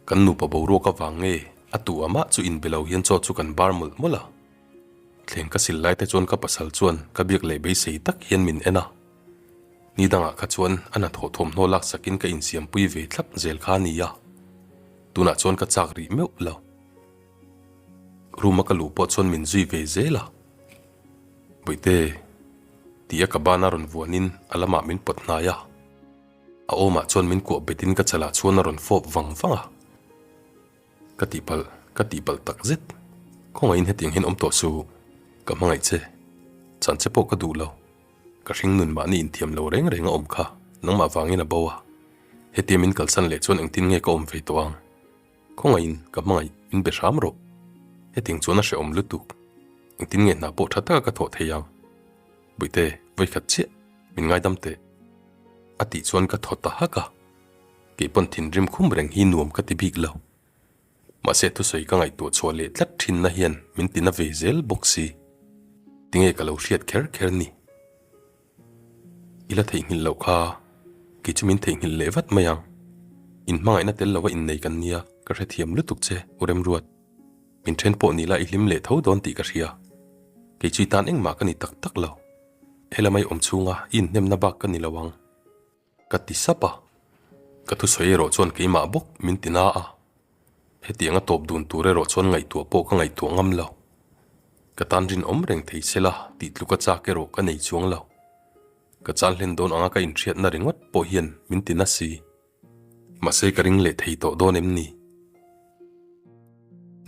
kan nupa boruak avang nge a tu amah chu inbe lo hian chaw chu kan bar mawlh mawlh a. Thleng ka sil lai te chuan ka pasal chuan ka biak leh beisei tak hian min en a. Ni dangah kha chuan a hnathawh thawmhnaw laksakin ka insiampui ve thlap zel kha a ni a, tunah chuan ka chak rih meuh lo. Room a ka luh pawh chuan min zui ve zel a, Bawihte, ti a ka bana rawn vuanin a lamah min pawt hnai a, a awmah chuan min kuah betin ka chalah chuan a rawn fawp vang vang a. Ka tihpalh, ka tihpalh tak zet. Khawngaihin hetiang hian awm tawh suh, ka hmangaih che. Chan che pawh ka duh lo. Ka hring nun mahni inthiam lo reng reng a awm kha, nangmah vangin a bo a. Hetia min kalsan leh chuan engtin nge ka awm ve tawh ang? Khawngaihin ka hmangaih min be hram rawh. Hetiang chuan a hrehawm lutuk. Engtin nge hna pawh tha taka ka thawh thei ang? Bawihte, vawikhat chiah, min ngaidam teh. A tih chuan ka thaw ta hak a. Kei pawn thinrim khum reng hi nuam ka ti bik lo. Mahse thusawi ka ngaihtuah chhuah leh tlat thinna hian min tina ve zel bawk si. Tinge ka lo hriat kher kher ni? I la theihnghilh loh kha, kei chu min theihnghilh leh vat mai ang. In hmangaihna tel lova innei kan nia, ka hrethiam lutuk che, U Remruat. Min then pawh ni la i hlim leh tho dawn tih ka hria. Kei chu i tan engmah ka ni tak tak lo. Helamai awm chhunga i inhnemna bak ka ni lo ang. Ka ti sap a, ka thusawi erawh chuan keimah bawk min ti na a, hetiang a tawp dun tur erawh chuan ngaihtuah pawh ka ngaihtuah ngam lo. Ka tan rinawm reng thei se la tih tluka chak erawh ka nei chuang lo. Ka chan hlen dawn anga ka inhriatna ringawt pawh hian min ti na si. Mahse ka ring leh thei tawh dawn em ni?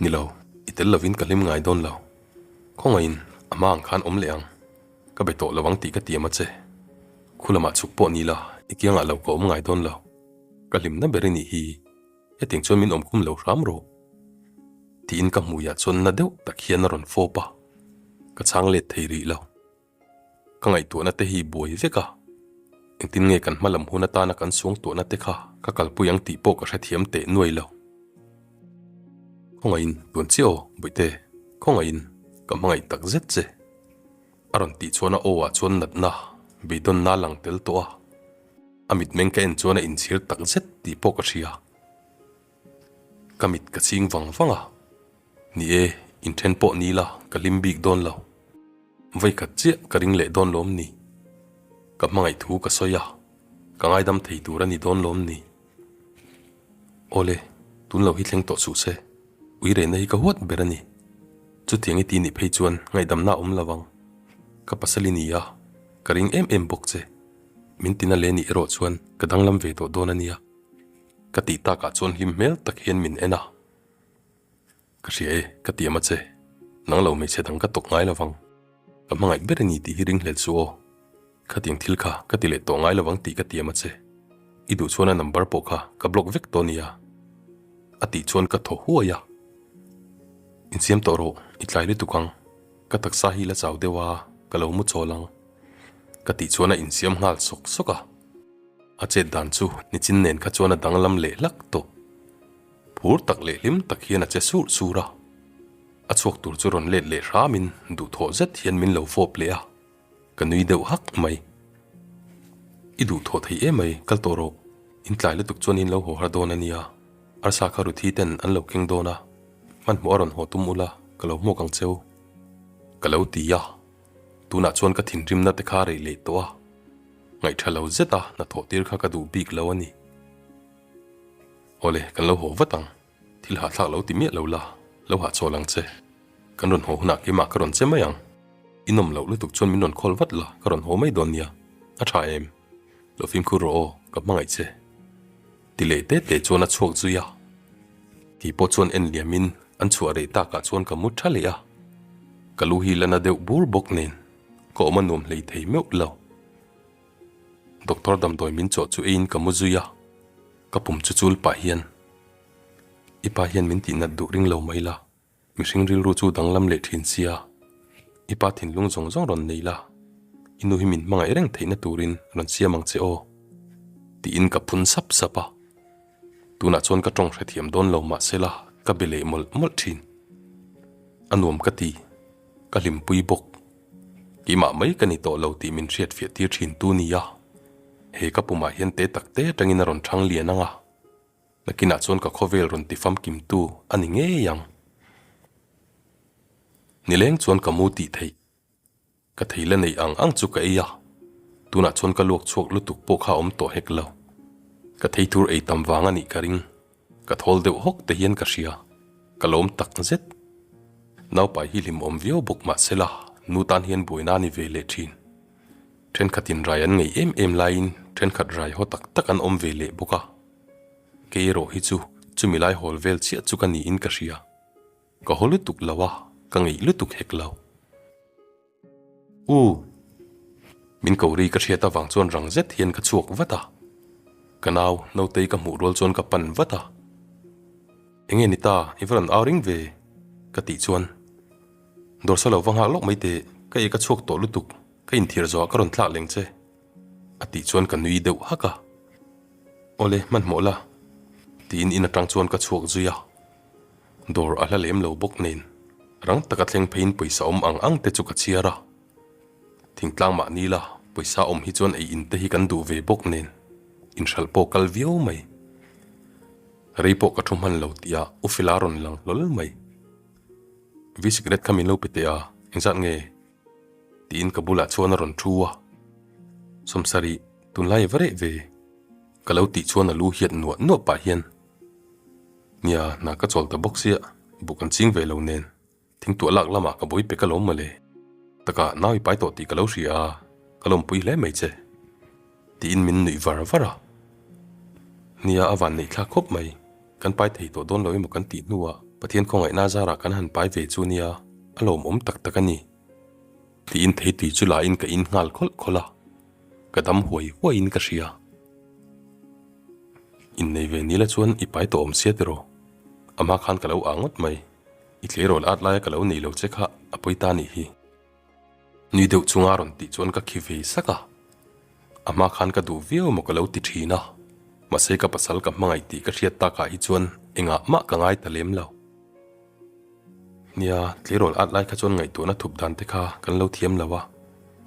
Ni lo, i tel lovin ka hlim ngai dawn lo. Khawngaihin a hma ang khan awm leh ang. Ka be tawh lo ang tih ka tiam a che. Khu lamah chhuk pawh ni la, i kiangah lo ka awm ngai dawn lo. Ka hlimna ber i nih hi. Hetiang chuan min awm khum lo hram rawh. Tiin ka hmuiah chuan na deuh tak hian a rawn fawp a. Ka chhang let thei rih lo. Ka ngaihtuahna te hi buai vek a, engtin nge kan hma lam hun atana kan suangtuahna te kha ka kalpui ang tih pawh ka hrethiam teh nuai lo. Khawngaihin tuan chiah aw, Bawihte, khawngaihin ka hmangaih tak zet che. A rawn tih chuan a aw ah chuan natna, beidawnna a lang tel tawh a, a mitmeng ka en chuan a inchhir tak zet tih pawh ka hria. Ka mit ka ching vang vang a, ni e, inthen pawh ni la ka hlim bik dawn lo. Vawikhat chiah ka ring leh dawn lawm ni? Ka hmangaih thu ka sawi a, ka ngaidam thei tur a ni dawn lawm ni? Awle, tun lo hi thleng tawh suh se, ui rehna hi ka huat ber a ni. Chutiang i ti nih phei chuan ngaihdamna a awm lo ang. Ka pasal i ni a. Ka ring em em bawk che. Min tina leh nih erawh chuan ka danglam ve tawh dawn a nia. Ka tih takah chuan hlim hmel tak hian min en a. Ka hria e, ka tiam a che. Nang lo hmeichhe dang ka tawk ngai lo vang. Ka hmangaih ber a ni tih hi ringhlel suh aw. Khatiang thil kha ka ti leh tawh ngai lo vang tih ka tiam a che. I duh chuan a number pawh kha ka block vek tawh nia. A tih chuan ka thaw huai a. Insiam tawh rawh, i tlai lutuk ang. Ka taksa hi la chau deuh a, ka lo mu chawl ang. Ka tih chuan a insiam nghal sawk sawk a. A chet dan chu nichin nen kha chuan a danglam leh hlak tawh. Phur tak leh hlim tak hian a che sur sur a. A chhuak tur chu rawn let leh hramin duhthawh zet hian min lo fawp leh a. Ka nui deuh hak mai. I duhthawh thei em mai, kal tawh rawh. In tlai lutuk chuan in lo haw har dawn a nia. Arsa kha Ruthi ten an lo keng dawn a, hmanhmawh a rawn haw tum ula, ka lo hmuak ang cheu. Ka lo ti a, tunah chuan ka thinrimna te kha a rei leh tawh a. Ngaihṭha lo zet a hnathawh tir kha ka duh bik lo a ni. Awle, kan lo haw vat ang. Thil hahthlak lo ti miah lo la, lo hahchawl ang che. Kan rawn haw hunah keimah ka rawn che mai ang. I nawm loh lutuk chuan min rawn call vat la, ka rawn haw mai dawn nia. A tha em? Lo fimkhur rawh aw, ka hmangaih che. Ti leh te te chuan a chhuak zui a. Kei pawh chuan en liamin an chhuah rei takah chuan ka mu tha leh a. Ka lu hi la na deuh bur bawk nen ka awm a nuam hlei thei meuh lo. Doctor damdawi min chawh chu eiin ka mu zui a. Ka pum chu chul pah hian i pa hian min tihnat duh ring lo mai la. Mihring rilru chu danglam leh thin sia, i pa thinlung zawng zawng rawn nei la, i nu hi min hmangaih reng theihna turin rawn siam ang che aw, tiin ka phun sap sap a. Tunah chuan ka tawng hrethiam dawn lo mahsela ka be leh mawlh mawlh thin. A nuam ka ti, ka hlimpui bawk. Keimah mai ka ni tawh lo tih min hriatfiah tir thin tu nia, he ka pumah hian te tak te atangin a rawn thang lian ang a. Nakinah chuan ka khawvel rawn ti famkimtu a ni ngei ang. Nileng chuan ka mu tih theih. Ka thei la neih ang ang chu ka ei a, tunah chuan ka luak chhuak lutuk pawh kha awm tawh hek lo. Ka thei tur ei tam vang a nih ka ring. Ka thawl deuh hawk te hian ka hria. Ka lawm tak zet. Naupai hi hlimawm viau bawk mahsela nu tan hian buaina a ni ve leh thin. Thenkhatin rai an ngei em em laiin thenkhat rai haw tak tak an awm ve leh bawk a. Kei erawh hi chu chumi lai hawl vel chiah chu ka niin ka hria. Ka haw lutuk lo a, ka ngeih lutuk hek lo. U! Min ko ri ka hriat avang chuan rang zet hian ka chhuak vat a. Ka nau, Nautei ka hmuh rual chuan ka pan vat a. Enge ni ta, i va rawn au ring ve? ka tih chuan Dawrsa lo va nghak lawk mai teh, ka ei ka chhuak tawh lutuk, ka inthiar zawhah ka rawn thlak leng che. A tih chuan ka nui deuh hak a. Awle, hmanhmawh la, tiin in atang chuan ka chhuak zui a. Dawr a hla lem lo bawk nen, rang taka thleng pheiin pawisa awm ang ang te chu ka chhiar a. Thingtlang mahni la, pawisa awm hi chuan ei in te hi kan duh ve bawk nen, inhralh pawh kal viau mai. Rei pawh ka thu hman lo tihah U Fela rawn lang hlawl mai. Vi cigarette kha min lo pe teh a, engzat nge? Tiin ka bulah chuan a rawn thu a. Sawmsarih, tunlai va reh ve. Ka lo tih chuan a lu hiat nuah nuah pah hian, Nia, hna ka chawl ta bawk sia, buk an ching ve lo nen, thingtuah lak lamah ka buai pe ka lawm mawle. Takah nau i pai tawh tih ka lo hria a, ka lawmpui hle mai che. Tiin min nuih var var a. Nia, a van neih thlak khawp mai. Kan pai thei tawh dawn lo emaw kan tih hnuah Pathian khawngaihna zarah kan han pai ve chu nia, a lawmawm tak tak a ni. Tiin theitui chu lain ka in nghal khawlh khawlh a, ka dam huai huaiin ka hria. Innei ve nila chuan i pai tawh awm sia tiraw? Amah khan ka lo ah ngawt mai, i tleirawl at laia ka lo nei lo che kha a pawi ta nih hi. Nui deuh chunga rawn tih chuan ka khi ve sak a, a hma khan ka duh viau maw ka lo ti thin a, mahse ka pasal ka hmangaih tih ka hriat takah hi chuan engah mah ka ngai ta lem lo. Nia, tleirawl at lai kha chuan ngaihtuahna thup dan te kha kan lo thiam lo a,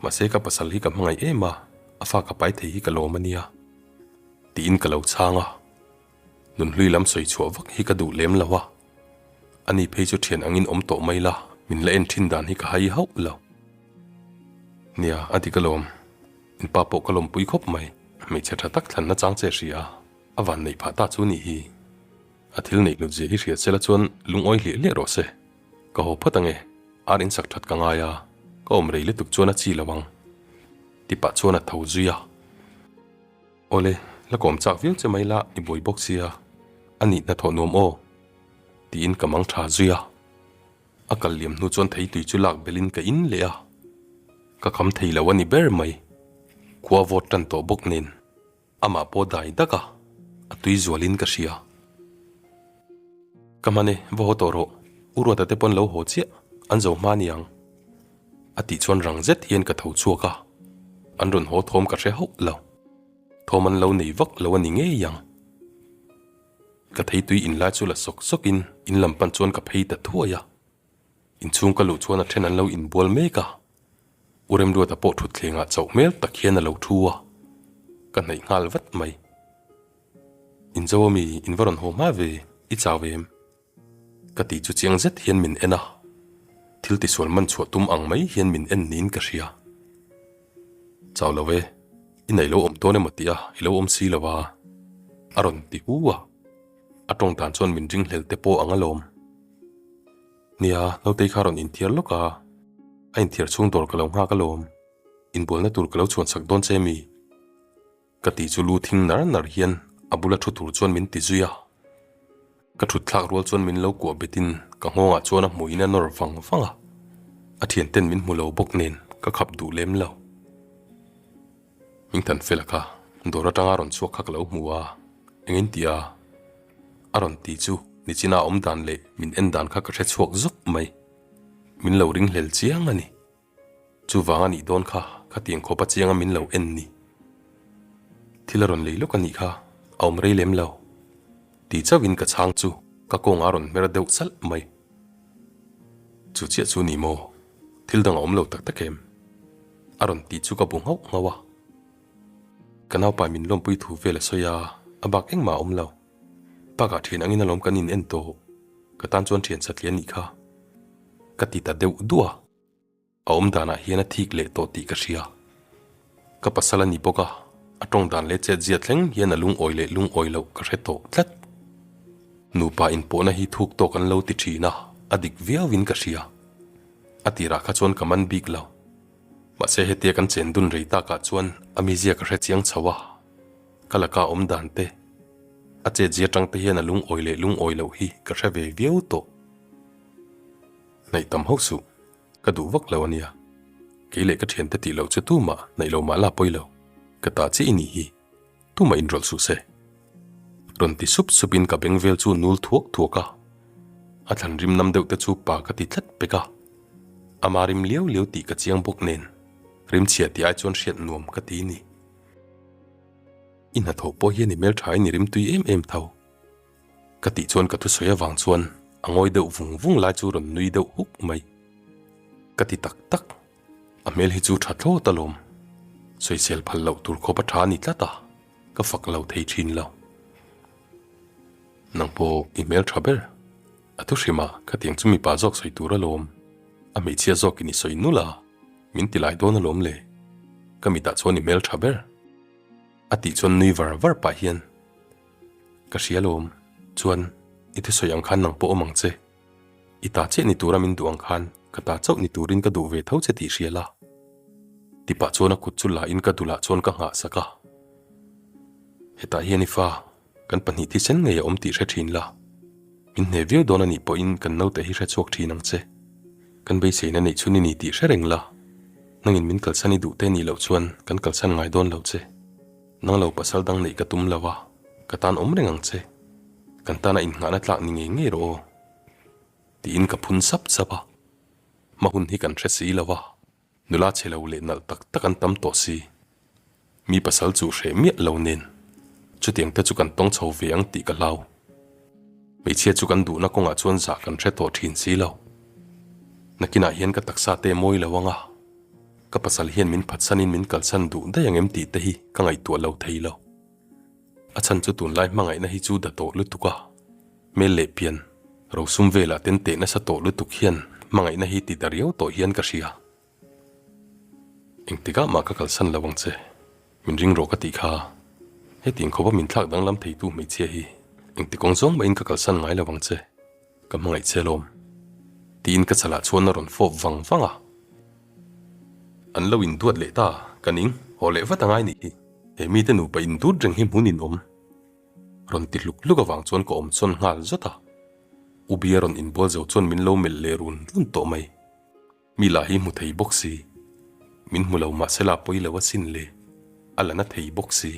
mahse ka pasal hi ka hmangaih em a, a fa ka pai thei hi ka lawm a nia, tiin ka lo chhang a. Nunhlui lam sawi chhuah vak hi ka duh lem lo a, ani phei chu thian angin awm tawh mai la, min la en thin dan hi ka hai hauh lo. Nia, a dik alawm. In pa pawh ka lawmpui khawp mai. Hmeichhe tha tak thlanna chang che hria, a van neih phah ta chu nih hi. A thil neih hlut zia hi hria sela chuan lungawi hliah hliah rawh se. Ka haw phawt ange, ar in sak that ka ngai a, ka awm rei lutuk chuan a chi lo ang. Ti pah chuan a tho zui a. Awle, la kawm chak viau che mai la i buai bawk sia, a nih hnathawh nuam aw, tiin ka mang tha zui a. A kal liam hnu chuan theitui chu lak belin ka in leh a, ka kham thei lo a ni ber mai. Khua vawt tan tawh bawk nen amah pawh dai dak a, a tui zualin ka hria. Ka hman e, va haw tawh rawh, U Ruata te pawn lo haw chiah, an zo hma niang. A tih chuan rang zet hian ka tho chhuak a, an rawn haw thawm ka hre hauh lo. Thawm an lo nei vak lo a ni ngei ang. Ka theitui inlai chu la sawk sawkin in lam pan chuan ka phei ta thuai a. Inchhung ka luh chuan a then an lo inbual mek a. U Remruata pawh thutthlengah chauh hmel tak hian a lo thu a. Ka hnaih nghal vat mai. Inzo ami in va rawn haw hma ve, i chau em? Ka tih chu chiang zet hian min en a, thil tisual man chhuah tum ang mai hian min en niin ka hria. Chau lo e, i nei lo awm dawn emaw tih a, i lo awm si lo a, a rawn ti hu a. A tawng dan chuan min ringhlel te pawh ang alawm. Nia, nautei kha rawn inthiar lawk a, a inthiar chhung dawr ka lo nghak alawm, inbualna tur ka lo chhuan sak dawn che mi? Ka ti chu lu thing nar nar hian a bula thu tur chuan min ti zui a. Ka thut thlak rual chuan min lo kuah betin ka nghawngah chuan a hmuhin a nawr vang vang a. A thianten min hmu lo bawk nen ka khap duh lem lo. Hmingthan fela kha dawr atanga rawn chhuak kha ka lo hmu a, engin ti a? A rawn ti chu nichina a awm dan leh min en dan kha ka hre chhuak zuk mai. Min lo ringhlel chiang a ni. Chuvang a nih dawn kha, khatiang khawp a chiang a min lo en ni. Thil a rawn lei lawk a nih kha, a awm rei lem lo. Ti chauhin ka chhang chu ka kawngah a rawn hmer deuh chalh mai. Chu chiah chu ni maw? Thil dang a awm lo tak tak em? A rawn ti chu ka bu nghauh nghauh a. Ka naupai min lawmpui thu vel a sawi a, a bak engmah a awm lo. Bakah thian angin alawm kan in en tawh, ka tan chuan thian satliah a nih kha. Ka ti ta deuh duah a. A awm danah hian a thik leh tawh tih ka hria. Ka pasal a ni bawk a, a tawng dan leh chet zia thleng hian a lungawi leh lungawi loh ka hre tawh tlat. Nupa inpawhna hi thuk tawk an lo ti thin a, a dik viauin ka hria. A tirah kha chuan ka man bik lo. Mahse hetia kan chen dun rei takah chuan a mizia ka hre chiang chho a, ka laka awm dan te, a chet zia tang te hian a lungawi leh lungawi loh hi ka hre ve viau tawh. Hnaih tam hauh suh. Ka duh vak lo a nia. Kei leh ka thiante tih loh chu tumah hnaih lo mah la pawi lo. Ka ta chiah i nih hi. Tumah inrawlh suh se. Rawn ti sup supin ka beng vel chu nul thuak thuak a. A thlan rim nam deuh te chu pa ka ti tlat pek a. Ama rim liau liau tih ka chiang bawk nen rim chhia tih ai chuan hriat nuam ka ti ni. I hnathawh pawh hian i hmeltha in i rim tui em em tho. Ka tih chuan ka thusawi avang chuan a ngawi deuh vung vung lai chu rawn nui deuh huk mai. Ka ti tak tak, a hmel hi chu tha thlawt alawm. Sawisel phal loh tur khawp a tha a ni tlat a, ka fak lo thei thin lo. Nang pawh i hmel tha ber, a thu hrim a, khatiang chu mipa zawk sawi tur alawm. A hmeichhia zawkin i sawi nul a, min ti lai dawn alawm le. Ka mitah chuan i hmel tha ber. A tih chuan nui var var pah hian. Ka hria lawm, chuan i thusawi ang khan nang pawh awm ang che. I ta chiah ni tura min duh ang khan ka ta chauh ni turin ka duh ve tho che tih hria la. Ti pah chuan a kut chu la in ka dulah chuan ka nghah sak a. Hetah hian i fa, kan pahnih thisen ngei a awm tih hre thin la. Min hne viau dawn a nih pawhin kan naute hi hre chhuak thin ang che. Kan beiseina neih chhun i ni tih hre reng la. Nangin min kalsan i duh te nih loh chuan kan kalsan ngai dawn lo che. Nang lo pasal dang neih ka tum lo a, ka tan awm reng ang che. Kan tana innghahna tlak ni ngei ngei rawh aw. Tiin ka phun sap sap a. Hma hun hi kan hre si lo a, nula chhe lo leh nalh tak tak an tam tawh si. Mi pasal chu hreh miah lo nen, chutiang te chu kan tawng chho ve ang tih ka hlau. Hmeichhia chu kan duhna kawngah chuan zah kan hre tawh thin si lo. Nakinah hian ka taksa te mawi lo ang a. Ka pasal hian min phatsanin min kalsan duh daih ang em tih te hi ka ngaihtuah lo thei lo. A chhan chu tunlai hmangaihna hi chu da tawh lutuk a, hmel leh pian, rosum velah ten teh nasa tawh lutuk hian hmangaihna hi ti ta riau tawh hian ka hria. Engtikah mah ka kalsan lo ang che, min ring rawh ka tih kha. Hetiang khawpa min thlak danglam theitu hmeichhia hi engti kawng zawng mahin ka kalsan ngai lo ang che. Ka hmangaih che lawm. Tiin ka chalah chuan a rawn fawp vang vang a. An lo induat leh ta, ka ning, haw leh vat a ngai nih hi. He mite nupa indut reng hi hmun in awm. Rawn ti hluk hluk avang chuan ka awm sawn nghal zawt a. U Bia rawn inbual zo chuan min lo melh leh run run tawh mai. Mi lah hi hmu thei bawk si. Min hmu lo mahse la pawi lo asin le. A la na thei bawk si.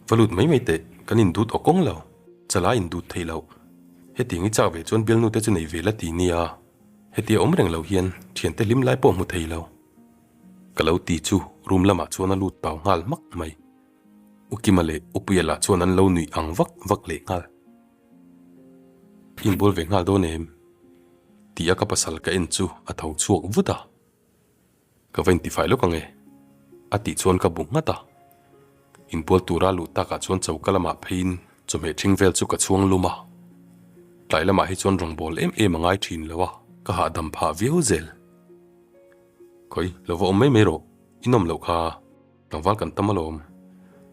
Va lut mai mai teh, kan indut aw kawng lo. Chala indut thei loh. Hetiang i chak ve chuan bialnu te chu nei ve la ti nia. Hetia awm reng lo hian thiante hlim lai pawh hmu thei lo. Ka lo ti chu room lamah chuan a lut tau nghal hmak mai. U Kima leh U Puia lah chuan an lo nuih ang vak vak leh nghal. Inbual ve nghal dawn em? Tia ka pasal ka en chu a tho chhuak vut a. Ka va intifai lawk ang e, a tih chuan ka bu nghat a. Inbual tura luh takah chuan choka lamah pheiin chawhmeh ṭhing vel chu ka chhuang lum a. Tlai lamah hi chuan rawngbâwl em em a ngai ṭhin lo a, ka hahdam phah viau zel. Khawi, lo va awm mai mai rawh, i nawm loh kha. Tlangval kan tam alawm.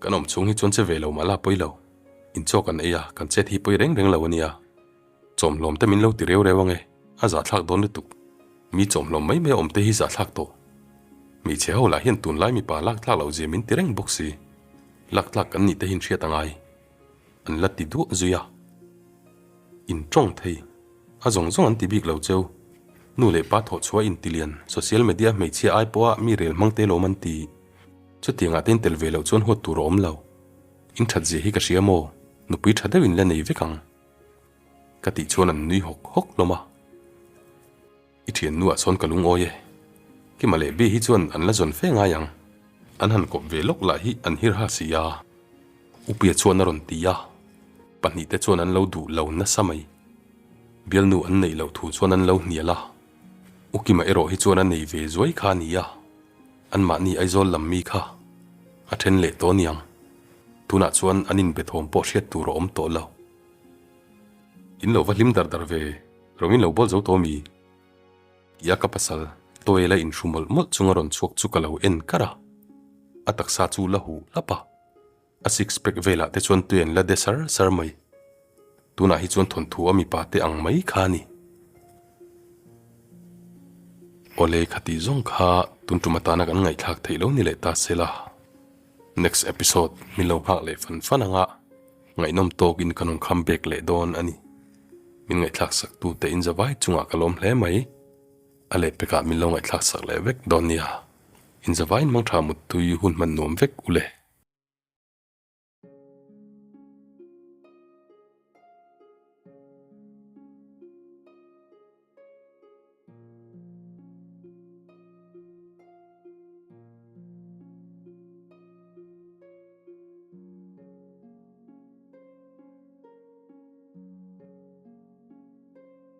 Kan awm chhung hi chuan che ve lo mah la pawi lo. In chaw kan ei a, kan chet hi pawi reng reng lo a nia. Chawmhlawm te min lo ti reu reu ange, a zahthlak dawn lutuk. Mi chawmhlawm mai mai a awm te hi zahthlak tawh. Hmeichhe ho lah hian tunlai mipa lak tlak loh zia min ti reng bawk si. Lak tlak kan nih te hian hriat a ngai. An la ti duah zui a. In tawng thei. A zawng zawng an ti bik lo cheu. Nu leh pa thawh chhuah in ti lian, social media hmeichhia ai pawha mi rel hmang te lawm an ti. Chutiangah te in tel ve loh chuan huat tur a awm lo. In that zia hi ka hria maw? Nupui tha deuh in la nei vek ang. Ka tih chuan an nui hawk hawk hlawm a. I thiannuah sawn ka lungawi e. Kima leh Bi hi chuan an la zawn fe ngai ang. An han kawp ve lawk lah hi an hirha si a. Upuia chuan a rawn ti a. Pahnihte chuan an lo duh lo nasa mai. Bialnu an neih loh thu chuan an lo hnial a. U Kima erawh hi chuan a nei ve zuai kha a ni a. Anmahni Aizawl lam mi kha a then leh tawh aniang. Tunah chuan an inbe thawm pawh hriat tur a awm tawh lo. In lo va hlim dar dar ve, rawng in lo bawl zo tawh mi? Tia ka pasal tawel a inhru mawlh mawlh chung a rawn chhuak chu ka lo en kar a. A taksa chu la huh hlap a, a six pack velah te chuan tui an la de sar sar mai. Tunah hi chuan thawnthu a mipa te ang mai kha a ni. Awle khati zawng kha tun tum atana kan ngaihthlak theih lo ni leh ta se la. Next episode min lo nghak leh fan fan anga ngaihnawm tawkin ka rawn kham bek leh dawn a ni. Min ngaihthlak sak tu te in zavai chungah ka lawm hle mai. A leh pekah min lo ngaihthlak sak leh vek dawn nia. In zavaiin mangtha muttui hun hman nuam vek u le.